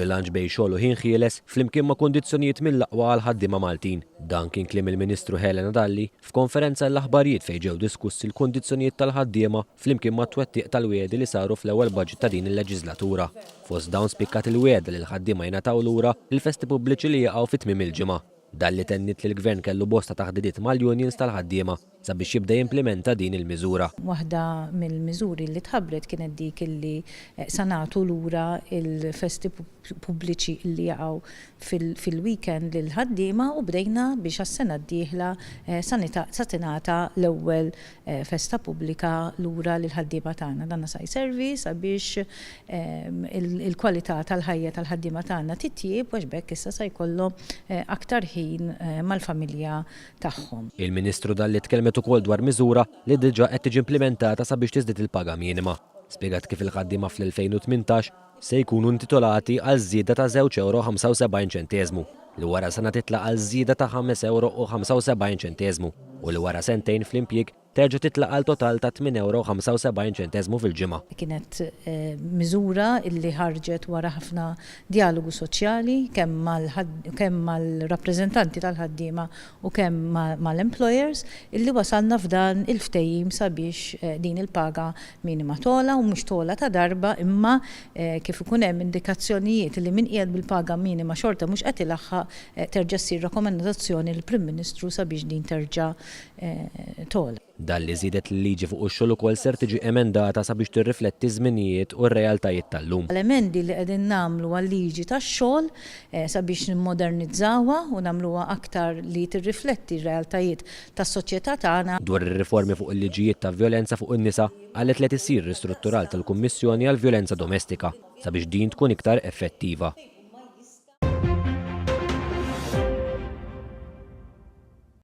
Bilanċ bejn xogħol u ħin ħieles flimkien ma' kundizzjonijiet mill-aqwa għall-ħaddiema Maltin. Dan kien kliem il-Ministru Helena Dalli f'konferenza għall-aħbarijiet fejn ġew diskussi l-kundizzjonijiet tal-ħaddiema flimkien mat-twettiq tal-wiegħdi li saru fl-ewwel budget ta' din il-leġiżlatura. Fost dawn spikkat il-wiegħda li l-ħaddiema jingħataw lura l-festi pubbliċi li jaqgħu fi tmiem il-ġimgħa. Dalli tenniet li l-Gvern kellu bosta taħdidiet mal-unions tal-ħaddiema sabiex jibda jimplimenta din il-miżura. Waħda mill-miżuri li tħabbret kienet dik illi sa nagħtu lura l-festi pubbliċi li jaqgħu fil-weekend lill-ħaddiema u bdejna biex għas-sena d-dieħla sa tingħata l-ewwel festa pubblika lura lill-ħaddiema tagħna. Dan sa jservi sabiex il-kwalità tal-ħajja tal-ħaddiema tagħna titjieb għax b'hekk issa sa jkollhom aktar ħin mal-familja tagħhom. Il-Ministru Dalli tkellmet ukoll dwar miżura li diġà qed tiġi implimentata sabiex tiżdied il-paga minima. Spjegat kif il-ħaddiema fl-2018 se jkunu intitolati għal żieda ta' żewġ ewro 75 ċenteżmu, li wara sena titla' għal żieda ta' ħames ewro u 75 ċenteżmu u li wara sentejn fl-impjieg terġa' titla' għal total ta' tmien ewro u 75 ċenteżmu fil-ġimgħa. Kienet miżura li ħarġet wara ħafna djalogu soċjali kemm kemm mal-rappreżentanti tal-ħaddiema u kemm mal-employers illi wasalna f'dan il-ftehim sabiex din il-paga minima togħla u mhux togħla ta' darba imma kif ikun hemm indikazzjonijiet li min qiegħed bil-paga minima xorta mhux qed ilaħħaq terġa' ssir rakkomandazzjoni lill-Prim Ministru sabiex din terġa' togħla. Dalli żiedet li l-liġi fuq ix-xogħol ukoll ser tiġi emendata sabiex tirrifletti ż-żminijiet u r-realtajiet tal-lum. L-emendi li qegħdin nagħmlu għal-liġi tax-xogħol sabiex nimmodernizzawha u nagħmluha aktar li tirrifletti r-realtajiet tas-soċjetà tagħna. Dwar ir-riformi fuq il-liġijiet ta' vjolenza fuq in-nisa, qalet li qed isir ristruttural tal-Kummissjoni għall-Vjolenza Domestika sabiex din tkun iktar effettiva.